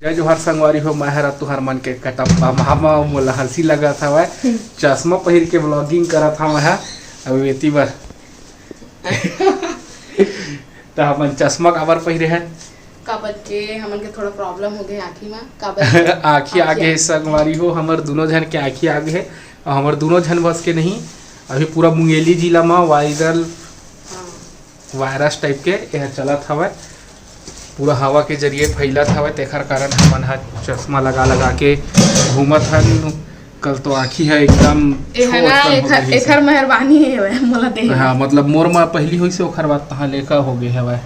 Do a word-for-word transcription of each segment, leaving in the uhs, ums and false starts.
जय जोहार संगवारी हो, मैं हरा तुहर मन के कटप्पा मामा, मोला हंसी लगत हवय। चश्मा पहिर के vlogging करत हवं मैं ह, अब एती बर। त हमन चश्मा काबर पहिरे हन? काबर के हमन के थोड़ा problem हो गए आँखी म, काबर के आँखी आ आँखी गे आ- संगवारी हो, हमर दुनों झन के आँखी आ गे हे, अउ हमर दुनों झन बस के नहीं, अभी पूरा मुंगेली जिला म viral हाँ। virus type के यह चलत हवय, पूरा हवा के जरिए फैलत हवय, तेखर कारण हमन ह चश्मा लगा लगा के घूमत हन। कल तो आँखी ह एकदम ए है ना, छोट कन हो एखर, गइस। एखर मेहरबानी हे हवय, मोला दे। हाँ, मतलब मोर म पहिली होइस, ओखर बाद तहाँ लेका हो गे हवय।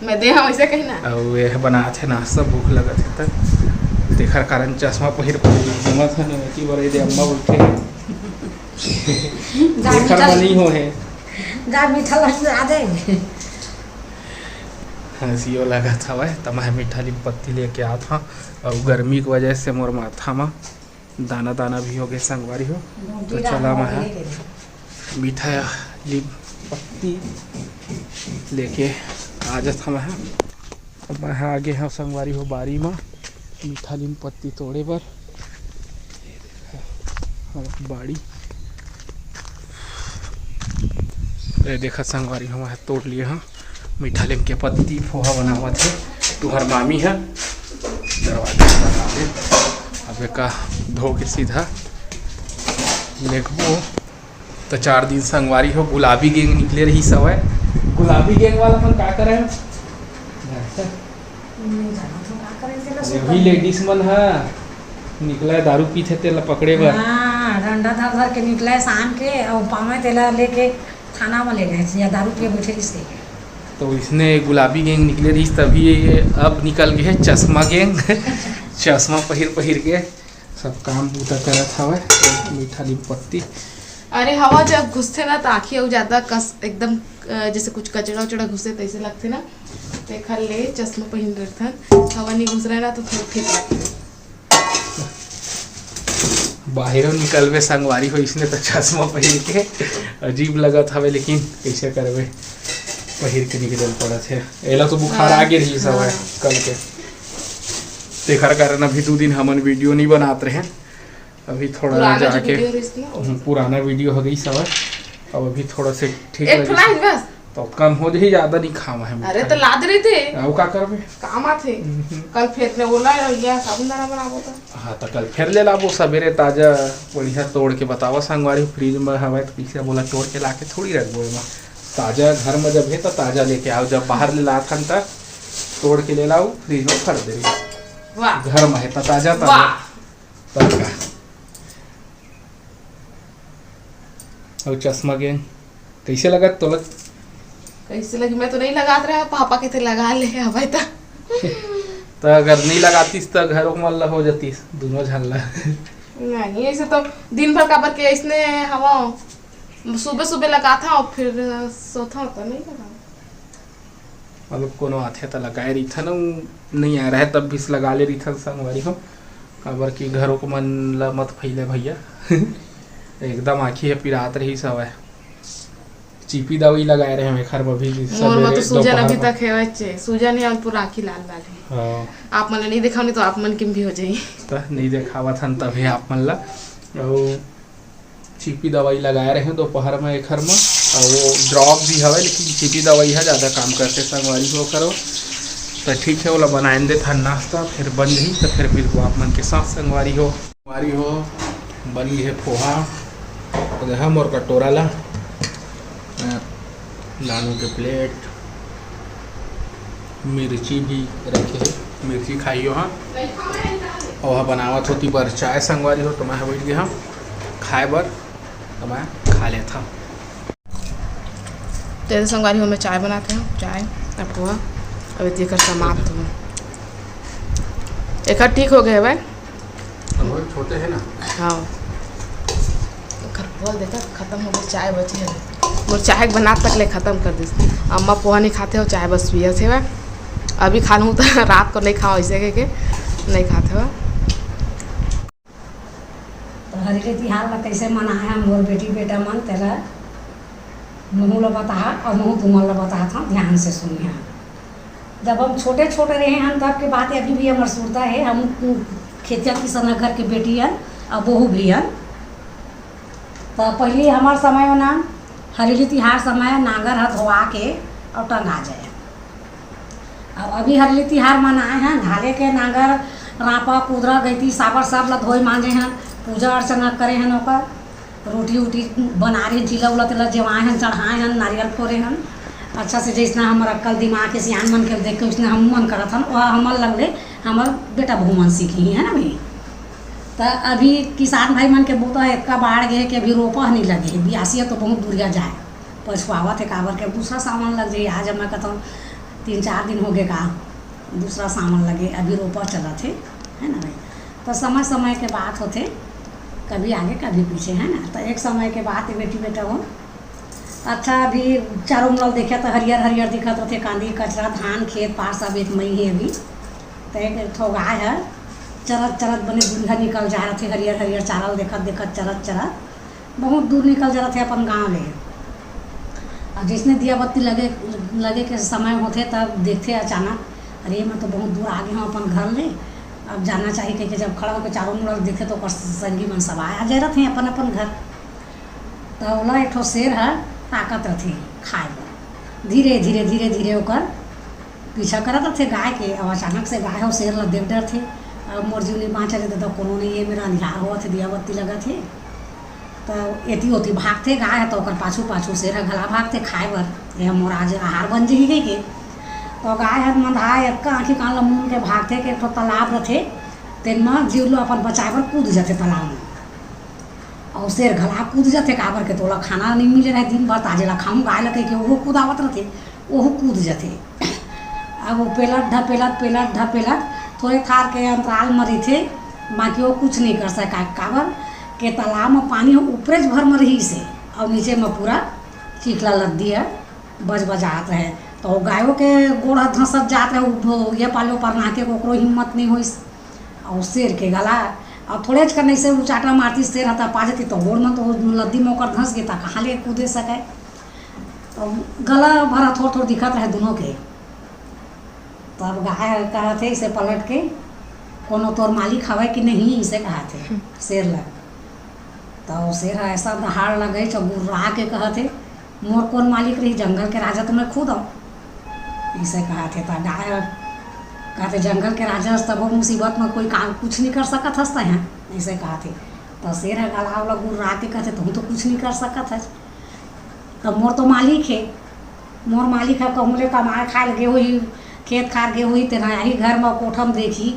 मैं दे हवं, ऐसे कही ना। अउ ये बनात हे नाश्ता, भूख लगत हे त तेखर कारण चश्मा पहिर पहिर घूमत हन, एती बर एदे अम्मा बइठे हे। जा एखर मीठा बनी हो हे। जा मीठा लग आ दे। हंसियो लगत हवय, त मैं मीठा लीम पत्ती लेके आत हंव, अउ गर्मी के वजह से मोर माथा म दाना दाना भी हो गए संगवारी हो। तो चला मैं ह मीठा लीम पत्ती लेके आ जात हंव मैं ह। अब मैं ह आगे हंव संगवारी हो बारी म मीठा लीम पत्ती तोड़े बर। हमर बाड़ी। ए देखा संगवारी, हमन ह तोड़ लिए हन मीठा लीम के पत्ती, फोहा बनावत हे तुहर मामी ह। दरवाजा लगा दे। अब एका धो के सीधा लेगबो। त चार दिन संगवारी हो गुलाबी gang निकले रहिस हवय। गुलाबी gang वाला मन का करे? नहीं जानत हूँ का करे तेला अरे सुपर वही में। Ladies मन ह निकला हे दारू पीथे तेला पकड़े बर। हाँ, डंडा धर धर के निकला हे शाम के, अउ पावे तेला लेके थाना में ले गए या दारू पिए बैठे रहिस के। तो इसने गुलाबी gang निकले रहिस, तभी ये अब निकल गए हे चश्मा gang। चश्मा पहिर पहिर के सब काम बूता करत हवय। मीठा लीम पत्ती। अरे हवा जब घुसथे ना, त आँखी अउ ज्यादा कस, एकदम, अ, जैसे कुछ कचड़ा उचड़ा घुसे तैसे लगथे ना, तेखर ले चश्मा पहिन रखथन। हवा नहीं घुस रहा ना, तो थोड़ा ठीक लगथे। बाहिरो निकलबे संगवारी हो, इसने तो चश्मा पहिर के अजीब लगत हवे, लेकिन कैसे करबे, पहिर के निकले पड़त हे। एला तो बुखार हाँ, आ गे रहिस हवय हाँ। कल के, तेखर कारण अभी दू दिन हमन video नहीं बनात रहे। अभी थोड़ा पुराना जो जाके video रहिस ना, वो। हम्म, पुराना video हो गई सवय। अब अभी थोड़ा से ठीक एक लगे ठो line से। बस। तो कम हो जाही, ज्यादा नहीं खावा है अरे मीठा। तो लाद रही थे। अब का करबे? काम आथे। हम्म। कल फिर ले ओला या साबुन दाना बनाबो तो। हाँ, तो कल फिर ले लाबो सबेरे ताजा बढ़िया तोड़ के। बतावा संगवारी, fridge में हवय तो पीछे बोला तोड़ के लाके थोड़ी रखबो एमा। ताजा घर में जब है तो ताजा लेके आओ, जब बाहर ले लाथन त तोड़ के ले लाओ, fridge में फट दे। वाह। घर में है तो ताजा ताजा। वाह। तब का? अउ चश्मा gang कैसे लगत तोला? कैसे लगी? मैं तो नहीं लगात रहा, पापा के थे लगा ले, अब त। त अगर नहीं लगातीस त घरों मन ला हो जातीस, दोनों झन ला। नहीं, ऐसे तो दिन भर काबर के ऐसने हवा, सुबह सुबह लगात हूँ, फिर सोता हूँ तो नहीं लगा। मतलब कोनो आथे त लगाए रहिथन, अउ नइ आए रहे तब भी लगा ले रहिथन संगवारी हो, काबर कि घरो के मन ल मत फैले भैया। एकदम आँखी ह पिरात रहिस हवय। चीपी दवाई लगाए रहे हवे एखर बर भी मोर म तो सबेरे सूजन अभी दोपहर म। तक हेवच हे, सूजन हे अउ पूरा आँखी लाल लाल हे। हाँ। आप मन ल नइ देखाव, नहीं तो आप मन के भी हो जाही। त नइ देखावत हन तभे आप मन ल। अउ चीपी दवाई लगाए रहे दोपहर में एखर में, अउ वो drop भी हवे, लेकिन चीपी दवाई ह ज्यादा काम करथे संगवारी हो ओखर। त ठीक है, ओला बनाए देथन नाश्ता, फिर बन जही त फिर मिलबो आप मन के साथ संगवारी हो। संगवारी हो, बन गे हे पोहा, तो देखा मोर कटोरा ला, अ, नानू के plate, मिर्ची भी रखे हे, मिर्ची खाइयो हाँ। ओहा बनावत होती बर चाय संगवारी हो, तो मैं ह बैठ गया हाँ खाए बर, तो मैं खा लेता हूँ। तेरे संगवारी हो, मैं चाय बनाते हूँ, चाय अब हुआ, अब एकर समाप्त हो। एकर ठीक हो गए भाई। बहुत छोटे है ना। हाँ। एकर बोल देखा, खत्म हो गई, चाय बची है। मोर चाय के बना तक ले खत्म कर दिस। अम्मा पोहा नहीं खाते हो, चाय बस पिए थे वह। अभी खा लूँ तो रात को नहीं खाओ, ऐसे कह के नहीं खाते हो। तो हरेली तिहार ला कैसे मनाए हम मोर बेटी बेटा मन, तेला महू ला बताहा और महू तुमन ला बताहा था, ध्यान से सुनिहा। जब हम छोटे-छोटे रहे हन, तब के बात अभी भी हमर सुरता हे। हम खेतिया किसान घर के बेटी हन, अउ बहू भी हन। त पहिली हमर समय म ना, हरेली तिहार समय नांगर ह धोवा के अउ टंगा जाय। अब अभी हरेली तिहार मनाए हन, हाले के नांगर, रांपा, कुदरा, गैती, साबर सब ल धोए मांजे हन, पूजा अर्चना करे हन ओकर। रोटी उटी बनाए रहिन, चीला उला तेला जेवाए हन, चढ़ाए हन, नारियल फोरे हन। अच्छा से जइसना हमर अक्कल दिमाग के सियान मन के देख के ओइसने हमू मन करत हन, ओह हमर लग ले हमर बेटा बहू मन सीखही, है ना भाई? त अभी किसान भाई मन के बूता ह एतका बाढ़ गे हे कि अभी रोपा ह नइ लगे हे, बियासी ह तो बहुत दूरिया जाए, पछुआवत हे, काबर के अब दूसरा सावन लग जाही। आज मैं कहत हूँ तीन चार दिन हो गे का, दूसरा सावन लगे, अभी रोपा चलत हे, है ना भाई? तो समय समय के बात होथे, कभी आगे कभी पीछे, है ना। तो एक समय के बात हे बेटी बेटा हो। अच्छा, अभी चारों मुड़ा ल देखे त हरियर हरियर दिखत रथे, कांदी कचरा, धान, खेत पार सब एक मई हे अभी। तो एक ठो गाय ह चरत चरत बने दूरिहा निकल जा रथे, हरियर हरियर चारा ल देखत देखत चरत चरत बहुत दूर निकल जा रथे अपन गांव ले। अब जइसने दिया बत्ती लगे, लगे के समय होथे, तब देखथे अचानक, "अरे, मैं तो बहुत दूर आ गे हूँ अपन घर ले, अब जाना चाहिए," कहिके जब खड़ा होके चारों मुड़ा ल देखथे, तो ओकर संगी मन सब आ, आ जाए रथे अपन अपन घर। त ओला एक ठो शेर ह ताकत रथे खाए बर। धीरे, धीरे, धीरे, धीरे ओकर पीछा करत रथे गाय के, अउ अचानक से गाय ह शेर ल देख डरथे। अब मोर जीव नइ बाँचे रे ददा, कोनो नइ हे, मेरा अंधियार होवत हे, दिया बत्ती लगत हे। त एती ओती भागथे गाय ह, त ओकर पाछू पाछू शेर ह घला भागथे खाए बर, "ये मोर आज आहार बन जही," कहिके। त गाय ह मंधाय अतका आँखी कान ल मूंद के भागथे कि एक ठो तालाब रथे, तेन म जीव ल अपन बचाए बर कूद जथे तालाब म। अउ शेर घला कूद जथे, काबर के तोला खाना नइ मिले रहे दिन भर, त आज एला खाहूँ गाय ल कहिके ओहू कूदावत रथे, ओहू कूद जथे। अब वो पेलत ढपेलत, पेलत ढपेलत थोरे थार के अंतराल म रहिथे, बाकी वो कुछ नइ कर सकय, काबर के तालाब म पानी ह ऊपरेच भर म रहिस हे, अउ नीचे म पूरा चिखला लद्दी ह बजबजात रहे। त वो गायो के गोड़ ह धंसत जात रहे, वो ये पाले ओपार नाके के ओकरो हिम्मत नइ होइस। अउ शेर के घला, अउ थोड़ेच कन अइसे उचाटा मारतिस शेर ह, त पा जतिस, त गोड़ मन तो लद्दी म ओकर धंस गे, त कहाँ ले कूदे सकय। त घला भर ह थोर थोर दिखत रहे दुनों के। तब गाय ह कहत हे अइसे पलट के, "कोनो तोर मालिक हवय कि नहीं?" अइसे कहत हे हम्म। शेर ल। त ओ शेर ह अइसा दहाड़ लगइस, गुर्रा के कहत हे, "मोर कोन मालिक रही, जंगल के राजा तो मैं खुद हूँ।" अइसे कहत हे, त गाय ह कहत हे, "जंगल के राजा हस, तभो मुसीबत म कोई काम कुछ नइ कर सकत हस तैं ह," अइसे कहत हे। त शेर ह घला ओला गुर्रा के कहत हे, "तहूँ तो कुछ नइ कर सकत हस, त मोर तो मालिक हे, मोर मालिक ह कहूँ ले कमाए खाए ल गे होही, खेत खार गे होही, तेन ह आही घर म कोठा म देखही,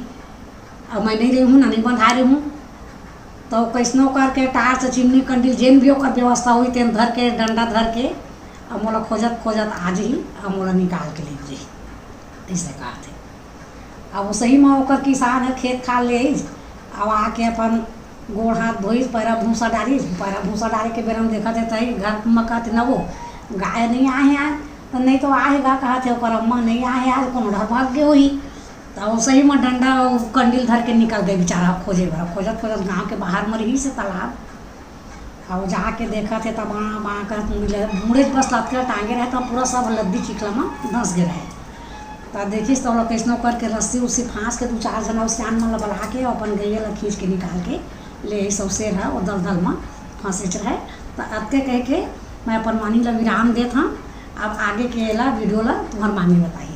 अउ मैं नइ रहिहूँ ना, नइ बंधाए रहिहूँ, त कइसनो करके टार्च, चिमनी, कंडील, जेन भी ओकर व्यवस्था होही, तेन धर के, डंडा धर के, अउ मोला खोजत खोजत आ जही, अउ मोला निकाल के ले जही," अइसे कहत हे। अब ओ सही म ओकर किसान ह खेत खार ले आइस, अउ आके अपन गोड़ हाथ धोइस, पैरा भूसा डारिस, पैरा भूसा डारे के बेरा म देखत हे तही घर म कहत हे, "न वो गाय नइ आहे आज, त नइ तो आहे गा," कहत हे, "ओकर अम्मा नइ आहे आज, कोनो डहर भाग गे होही।" त ओ सही म डंडा अउ कंडील धर के निकल गे बेचारा खोजे बर। खोजत खोजत गाँव के बाहर म रिहिस हे तालाब। अउ जाके देखत हे त बाँ, बाँ करत मुड़े, मुड़ेच बस लतके टांगे रहे त पूरा सब लद्दी चिखला म धंस गे रहे। त देखिस त ओला कइसनो करके रस्सी उस्सी फांस के दू चार झन अउ सियान मन ल बला के अपन गइया ल खींच के निकाल के ले आइस अउ शेर ह ओ दलदल म फंसेच रहे। त अतके कहिके मैं अपन मानी ल विराम देत हंव। अब आगे के एला वीडियो ल तुम्हर मामी बताही।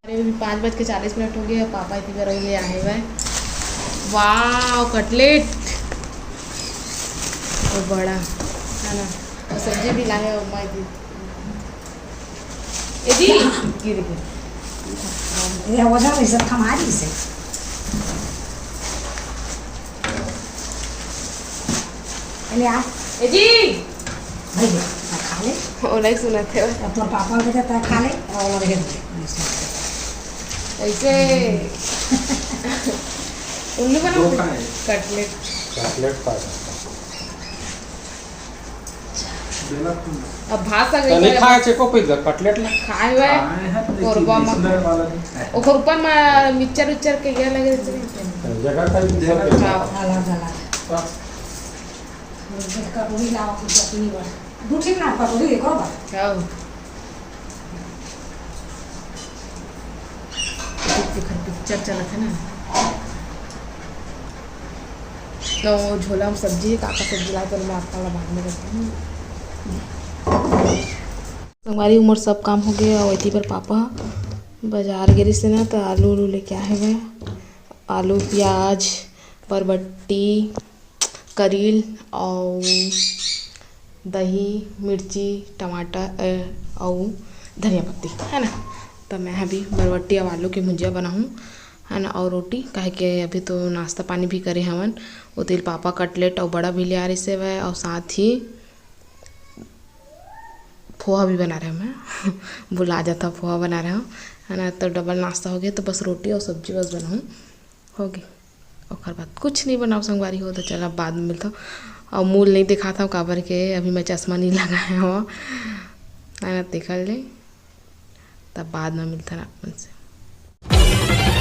अरे, अभी पाँच बज के चालीस मिनट हो गए, पापा इतनी बार ले आए हुए हैं। वाह, कटलेट और बड़ा है ना, और सब्जी भी लाए हैं, और मैं भी। ए जी, गिर गए। ये वजन इसे थमा दी इसे। ले आ। ए जी। भाई, आ खा ले। ओ नहीं सुनत हे। अब तोर पापा के देता है, खा ले, और रहे दे। कैसे? उल्लू बना दो दे। खाए। कटलेट। कटलेट पा सकता। अब भात सा तो नहीं गई खाए, चेको कोई कटलेट ना। खाए हुए। खाए हैं, लेकिन कोरबा में। नेचुरल वाला नहीं खाए। ओकर ऊपर में मिक्सचर उच्चर के ये लगे रहते हैं। जगह का भी जगह सब का। अलग अलग। कटोरी लाओ, अपनी चटनी बस। दू ठिन ना कटोरी, एक और बार। खाओ। चल चलत हे ना। तो झोला में सब्जी हे, का का सब्जी लाए, तो मैं आपका ला बाद में बताहूँ। संगवारी, मोर सब काम हो गए और एती बर पापा बाजार गे रिहिस हे ना, तो आलू उलू लेके आए हवय। आलू, प्याज, बरबट्टी, करील अउ दही, मिर्ची, टमाटर, अ, अउ धनिया पत्ती, है ना। तो मैं अभी बरबट्टी अउ आलू के भुजिया बनाहूँ, है ना, अउ रोटी, काहे के अभी तो नाश्ता पानी भी करे हवन। ओती ले पापा कटलेट अउ बड़ा भी ले आ रिहिस हवय, अउ साथ ही पोहा भी बना रहे हवं मैं। भुला जाता, पोहा बना रहे हवं, है ना। तो डबल नाश्ता हो गया, तो बस रोटी अउ सब्जी बस बनाहूँ, हो गई। ओकर बाद कुछ नहीं बनाओ संगवारी हो, तो चल अब बाद में मिलता। और मुँह नहीं दिखाता हूँ, काबर के अभी मैं चश्मा नहीं लगाया हूँ, है ना, देखल ले, तब बाद में मिलता ना आप मन से।